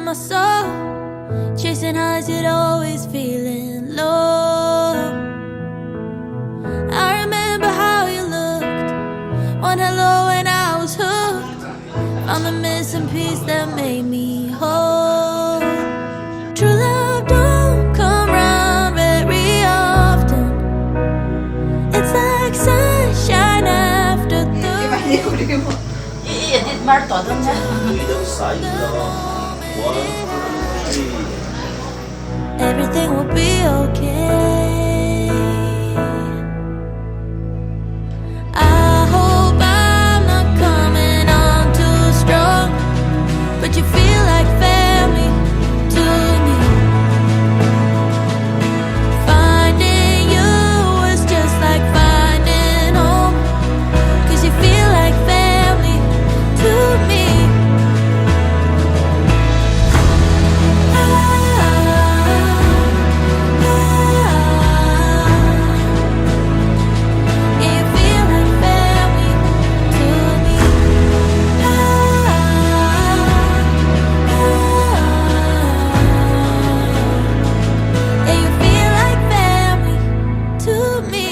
my soul. Chasing highs, yet always feeling low. I remember how you looked. One hello and I was hooked. Found the missing piece that made me whole. True love don't come round very often. It's like sunshine after the Everything will be okay. I hope I'm not coming on too strong, but you feel like family to me. Finding you was just like finding home, 'cause you feel like family to me. Yeah, you feel like family to me. Yeah, you feel like family to me.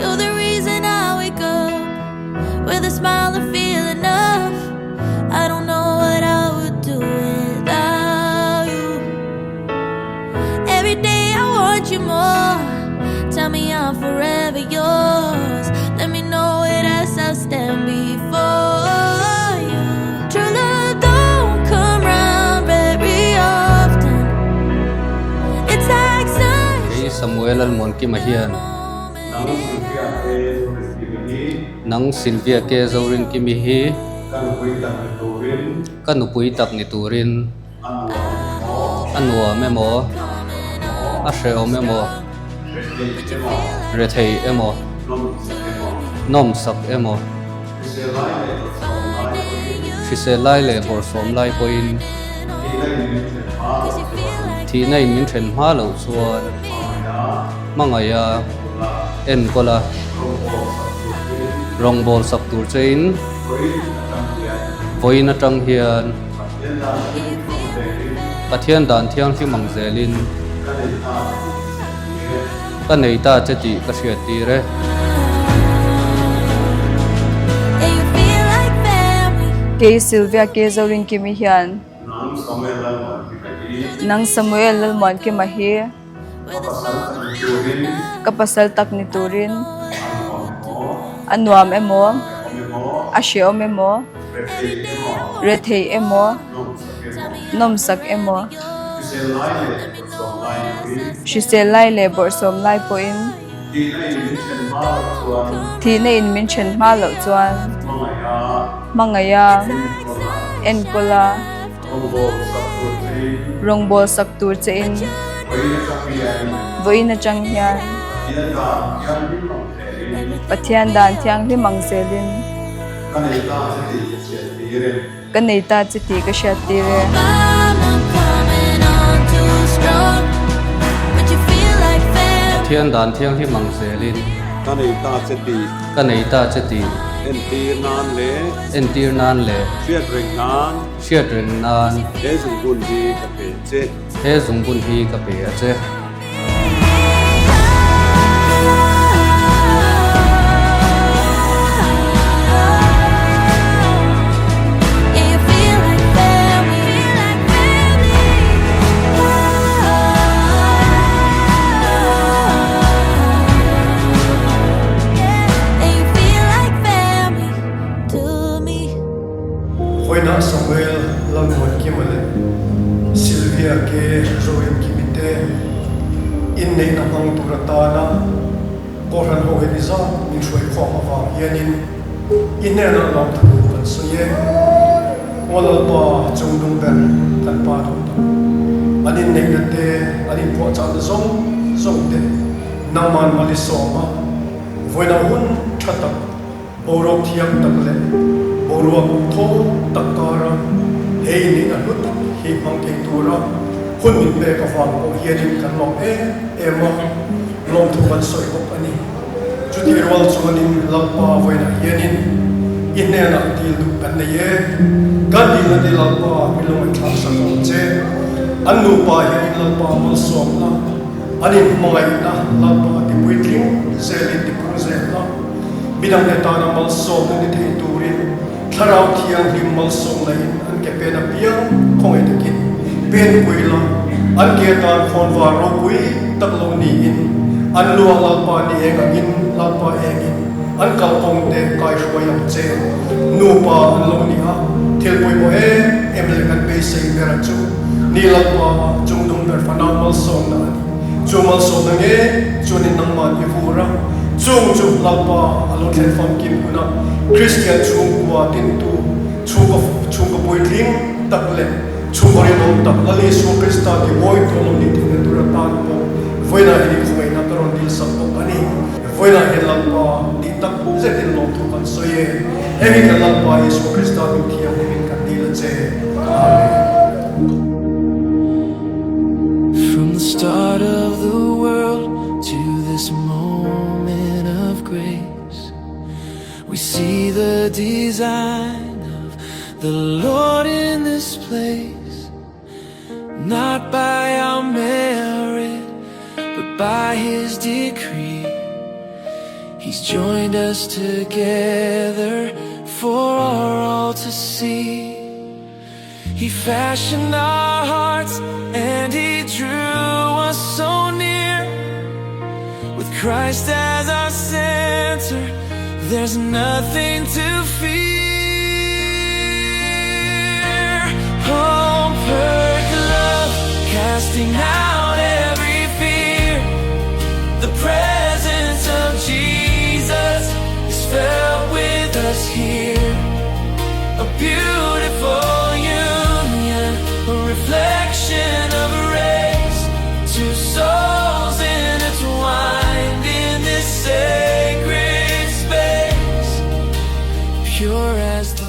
You're the reason I wake up with a smile and feel enough. I don't know what I would do without you. Every day I want you more. Tell me I'm forever yours. Let me know it as I stand before you. True love don't come round very often. It's like sunshine. Kei Samuel Lalmuankima hian Nang Sylvia ke Zorinkimi hi ka nupui tak ni turin a nuam emaw, a hrehawm emaw, rethei emaw, nawmsak emaw, hrisel lai leh bawrhsawm lai pawhin thihna in min then hma loh chuan hmangaih a enkawl a, rawngbâwl sak tur chein vawiin atang hian Pathian dan thianghlim ang zelin ka nei ta che tih ka hriat tir e. Kei Sylvia K. Zorinkimi hian Nang Samuel Lalmuankima hi Ka pasal tak ni turin a nuam emaw, a hrehawm emaw, rethei emaw, nawmsak emaw, hrisel lai leh bawrhsawm lai pawhin thihna in min then hma loh chuan hmangaiha enkawl a. Rawngbâwl sak tûr che in vawiin aṭang hian Pathian dan thianghlim ang zelin ka nei ta che tih ka hriat tir e. Pathian dan thianghlim ang zelin ka nei ta che tih ka nei ta che tih entir nan leh entir nan leh hriat reng nan hriat reng nan he zungbun hi ka pe che. He zungbun hi ka pe a che. Vawiinah Samuel Lalmuankima leh Sylvia K. Zorimkimi te inneihna hmang tur atana Kohhran ho hemi zat min hruai khawm avang hianin i hnenah lawmthu kan sawi e. Aw Lalpa chungnung ber kan pa duh tak. An inneihna te, an inpuahchahna zawng zawng te nangman mal i sawm a, vawiinah hun tha tak, Boruak thiam tak leh boruak thaw tak kara he inneihna hlu tak hi hmang thei tura hun min pek avang pawh hianin kan lawm em em a, lawmthu kan sawi bawk a ni. Chutih rual chuanin Lalpa vawiinah hianin i hnenah dil duh kan nei e. Kan. Kan dilna te Lalpa min lo ngaihthlak sak ang che. An nupa hianin Lalpa malsawmna, an inhmangaihna Lalpa tipuitling zelin tipung zelna, midangte tana malsawmna ni thei turin Thlarau Thianghlim malsawmna in an ke pen apiang khawngaih takin penpui la, an ke atan khawnvar ropui tak lo niin an luah Lalpa ni eng angin Lalpa engin an kalkawng te kaihruai ang che. Nupa an lo ni a, thil pawimawh em em leh kan beisei ber a chu ni Lalpa chungdung ber fanau malsawmna a ni. Chu malsawmna nge chuanin nangmah i vur a, chung chu Lalpa a lo thlen famkim hunah Kristian chhungkua dintu, chhungkaw chhungkaw puitling tak leh chhungkaw rinawm tak Lal Isua Krista timawi tur lo nih theihna tur atan pawh vawiinah hian i khawngaihna ka rawn dilsak bawk a ni. Vawiinah hian Lalpa tih tak zetin lawmthu kan sawi e. Heng hi kan Lalpa Isua Krista hming thianghlimin kan dil a che. Amen. From the start of the world to this moment of grace We see the design of the Lord in this place Not by our merit but by his decree He's joined us together for all to see He fashioned our hearts and he drew us so near With Christ as our center there's nothing to fear Oh, perfect love casting out every fear The presence of Jesus is felt with us here A beautiful union, a reflection of grace Two souls intertwined in this sacred space Pure as the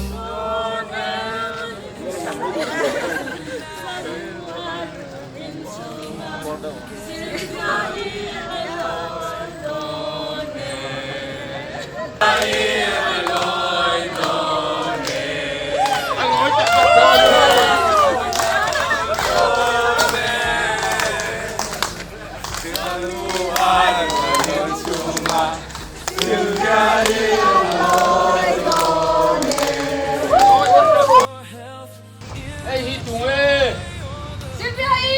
Hei hi tu nge? Sylvia-i!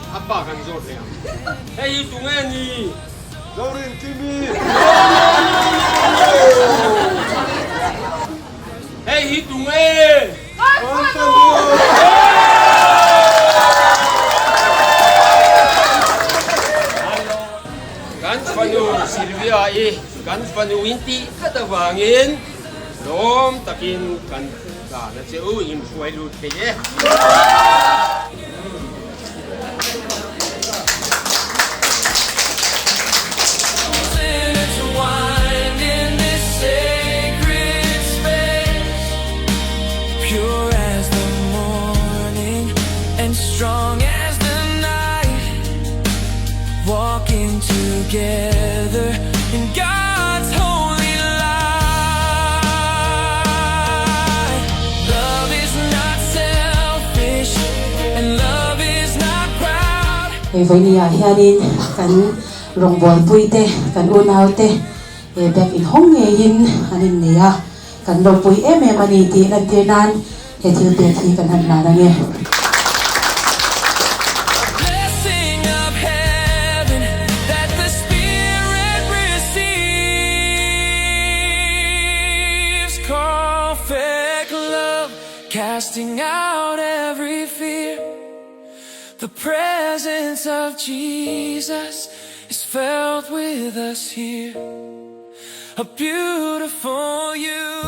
A pa kan zawt leh ang. Hei hi tu nge ni? Zorin Kimi! Hei hi tu nge? Kan fanu! Kan fanu Sylvia-i kan fanu in tih tlat avangin lawm takin kan dan a che u, in hruai lut thei e. Hei vawinia hianin kan rawngbawlpui te kan unau te he biak inhawng ngeiin an innei a, kan lawmpui em em a ni tih lantir nan he thil pek hi kan han hlan ang e. Casting out every fear The presence of Jesus is felt with us here A beautiful union.